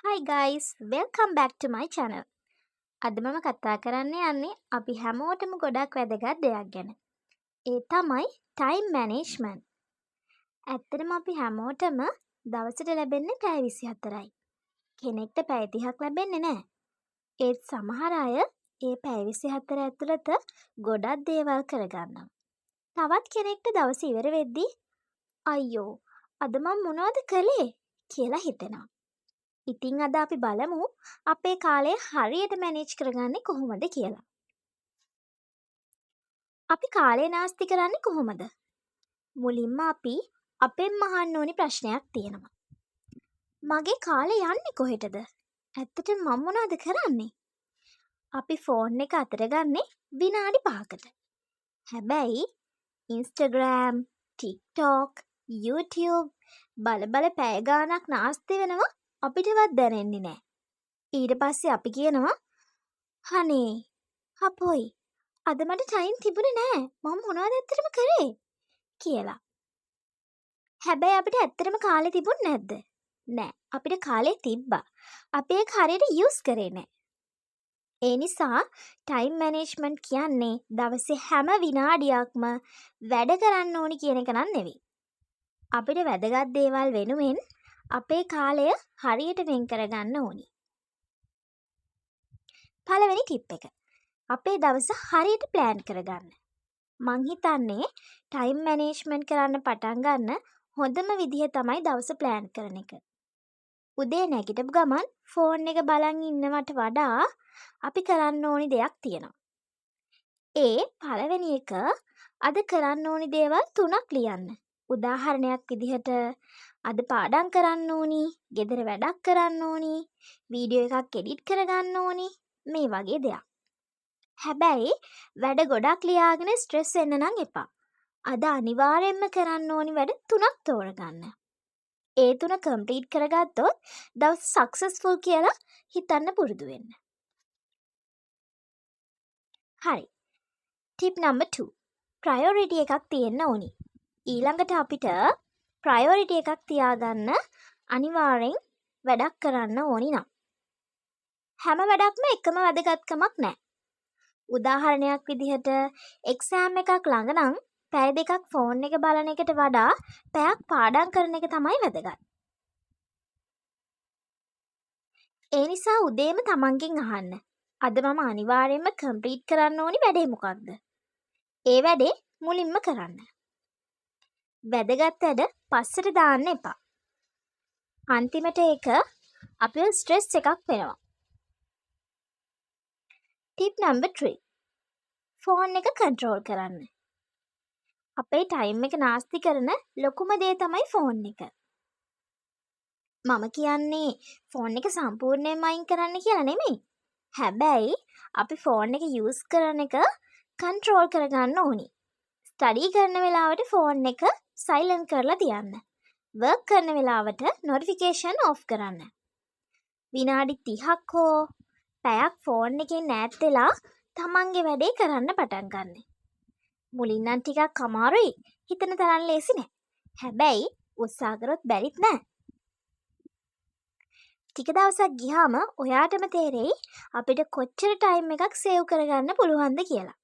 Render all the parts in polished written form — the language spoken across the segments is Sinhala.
Hi guys, welcome back to my channel. අද මම කතා කරන්න යන්නේ අපි හැමෝටම ගොඩක් වැදගත් දෙයක් ගැන. ඒ තමයි ටයිම් මැනේජ්මන්ට්. ඇත්තටම අපි හැමෝටම දවසට ලැබෙන්නේ පැය 24යි. කෙනෙක්ට පැය 30ක් ලැබෙන්නේ නෑ. ඒත් සමහර අය ඒ පැය 24 ඇතුළත ගොඩක් දේවල් කරගන්නවා. තවත් කෙනෙක්ට දවස ඉවර වෙද්දි අයියෝ, අද මං මොනවද කළේ කියලා හිතෙනවා. ඉතින් අද අපි බලමු අපේ කාලය හරියට මැනේජ් කරගන්නේ කොහොමද කියලා. අපි කාලය නාස්ති කරන්නේ කොහොමද? මුලින්ම අපි අපෙන්ම අහන්න ඕනි ප්‍රශ්නයක් තියෙනවා. මගේ කාලේ යන්නේ කොහෙටද? ඇත්තටම මං මොනවද කරන්නේ? අපි ෆෝන් එක අතට ගන්නේ විනාඩි 5කට. හැබැයි ඉන්ස්ටග්‍රෑම්, ටික්ටොක්, YouTube බල බල පැය ගාණක් නාස්ති වෙනවා අපිටවත් දැනෙන්නේ නෑ. ඊට පස්සේ අපි කියනවා, අනේ අපොයි, අද මට ටයිම් තිබුණේ නෑ, මං මොනවද ඇත්තටම කරේ කියලා. හැබැයි අපිට ඇත්තටම කාලේ තිබුණ නැද්ද? නෑ, අපිට කාලේ තිබ්බා. අපි ඒක හරියට යූස් කරේ නෑ. ඒ නිසා ටයිම් මැනේජ්මන්ට් කියන්නේ දවසේ හැම විනාඩියක්ම වැඩ කරන්න ඕනි කියන එක නම් නෙවෙයි. අපිට වැදගත් දේවල් වෙනුවෙන් අපේ කාලය හරියට වෙන් කරගන්න ඕනි. පළවෙනි ටිප් එක. අපේ දවස හරියට ප්ලෑන් කරගන්න. මං හිතන්නේ ටයිම් මැනේජ්මන්ට් කරන්න පටන් ගන්න හොඳම විදිහ තමයි දවස ප්ලෑන් කරන එක. උදේ නැගිටපු ගමන් ෆෝන් එක බලන් ඉන්නවට වඩා අපි කරන්න ඕනි දෙයක් තියෙනවා. ඒ පළවෙනි එක, අද කරන්න ඕනි දේවල් තුනක් ලියන්න. උදාහරණයක් විදිහට අද පාඩම් කරන්න ඕනි, ගෙදර වැඩක් කරන්න ඕනි, වීඩියෝ එකක් එඩිට් කරගන්න ඕනි, මේ වගේ දෙයක්. හැබැයි වැඩ ගොඩක් ලියාගෙන ස්ට්‍රෙස් වෙන්න නම් එපා. අද අනිවාර්යෙන්ම කරන්න ඕනි වැඩ තුනක් තෝරගන්න. ඒ තුන කම්ප්ලීට් කරගත්තොත් දවස සක්සස්ෆුල් කියලා හිතන්න පුරුදු වෙන්න. හරි. Tip number 2. ප්‍රයොරිටි එකක් තියෙන්න ඕනි. ඊළඟට අපිට ප්‍රයොරිටි එකක් තියාගන්න අනිවාර්යෙන් වැඩක් කරන්න ඕනි නම්. හැම වැඩක්ම එකම වැදගත්කමක් නෑ. උදාහරණයක් විදිහට එක්සෑම් එකක් ළඟ නම් පැය 2ක් ෆෝන් එක බලන එකට වඩා පැයක් පාඩම් කරන එක තමයි වැදගත්. ඒ නිසා උදේම තමන්ගෙන් අහන්න, අද මම අනිවාර්යෙන්ම කම්ප්ලීට් කරන්න ඕනි වැඩේ මොකක්ද? ඒ වැඩේ මුලින්ම කරන්න. වැදගත් වැඩ පස්සට දාන්න එපා. අන්තිමට ඒක අපිව ස්ට්‍රෙස් එකක් වෙනවා. Tip number 3. ෆෝන් එක කන්ට්‍රෝල් කරන්න. අපේ ටයිම් එක නාස්ති කරන ලොකුම දේ තමයි ෆෝන් එක. මම කියන්නේ ෆෝන් එක සම්පූර්ණයෙන්ම අයින් කරන්න කියලා නෙමෙයි. හැබැයි අපි ෆෝන් එක යූස් කරන එක කන්ට්‍රෝල් කරගන්න ඕනි. ස්ටඩි කරන වෙලාවට ෆෝන් එක සයිලන්ට් කරලා තියන්න. වර්ක් කරන වෙලාවට නොටිෆිකේෂන් ඔෆ් කරන්න. විනාඩි 30ක් හෝ පැයක් ෆෝන් එකෙන් ඈත් වෙලා තමන්ගේ වැඩේ කරන්න පටන් ගන්න. මුලින් නම් ටිකක් අමාරුයි, හිතන තරම් ලේසි නෑ. හැබැයි උත්සාහ කරොත් බැරිත් නෑ. ටික දවසක් ගියාම ඔයාටම තේරෙයි අපිට කොච්චර ටයිම් එකක් සේව් කරගන්න පුළුවන්ද කියලා.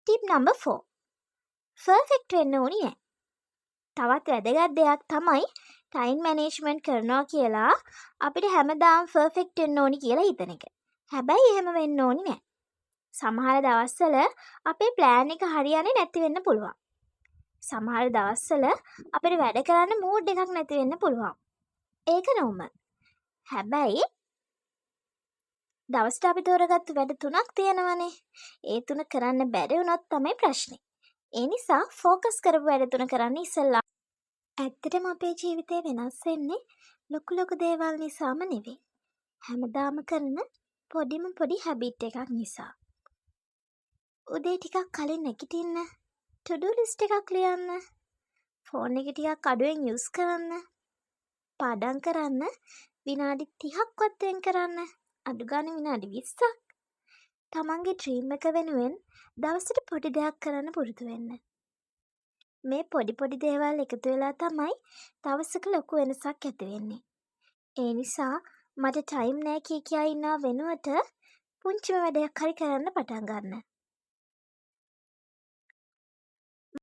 Tip number 4. පර්ෆෙක්ට් වෙන්න ඕනි නෑ. තවත් වැදගත් දෙයක් තමයි ටයිම් මැනේජ්මන්ට් කරනවා කියලා අපිට හැමදාම පර්ෆෙක්ට් වෙන්න ඕනි කියලා හිතන එක. හැබැයි එහෙම වෙන්න ඕනි නෑ. සමහර දවස්වල අපේ ප්ලෑන් එක හරියන්නේ නැති වෙන්න පුළුවන්. සමහර දවස්වල අපිට වැඩ කරන්න මූඩ් එකක් නැති වෙන්න පුළුවන්. ඒක නෝමල්. හැබැයි දවසට අපි තෝරගත්තු වැඩ තුනක් තියෙනවනේ. ඒ තුන කරන්න බැරි වුණොත් තමයි ප්‍රශ්නේ. ඒ නිසා ෆෝකස් කරපු වැඩ තුන කරන්න ඉස්සෙල්ලා. ඇත්තටම අපේ ජීවිතේ වෙනස් වෙන්නේ ලොකු ලොකු දේවල් නිසාම නෙවෙයි. හැමදාම කරන පොඩිම පොඩි හැබිට් එකක් නිසා. උදේ ටිකක් කලින් නැගිටින්න, ටු ඩු ලිස්ට් එකක් ලියන්න, ෆෝන් එක ටිකක් අඩුවෙන් යූස් කරන්න, පාඩම් කරන්න විනාඩි 30ක්වත් වෙන් කරන්න, අඩු ගානේ විනාඩි 20ක්. තමන්ගේ ඩ්‍රීම් එක වෙනුවෙන් දවසට පොඩි දෙයක් කරන්න පුරුදු වෙන්න. මේ පොඩි පොඩි දේවල් එකතු වෙලා තමයි දවසක ලොකු වෙනසක් ඇති වෙන්නේ. ඒ නිසා මට ටයිම් නෑ කිය කියා ඉන්නව වෙනුවට පුංචිම වැඩයක් හරි කරන්න පටන් ගන්න.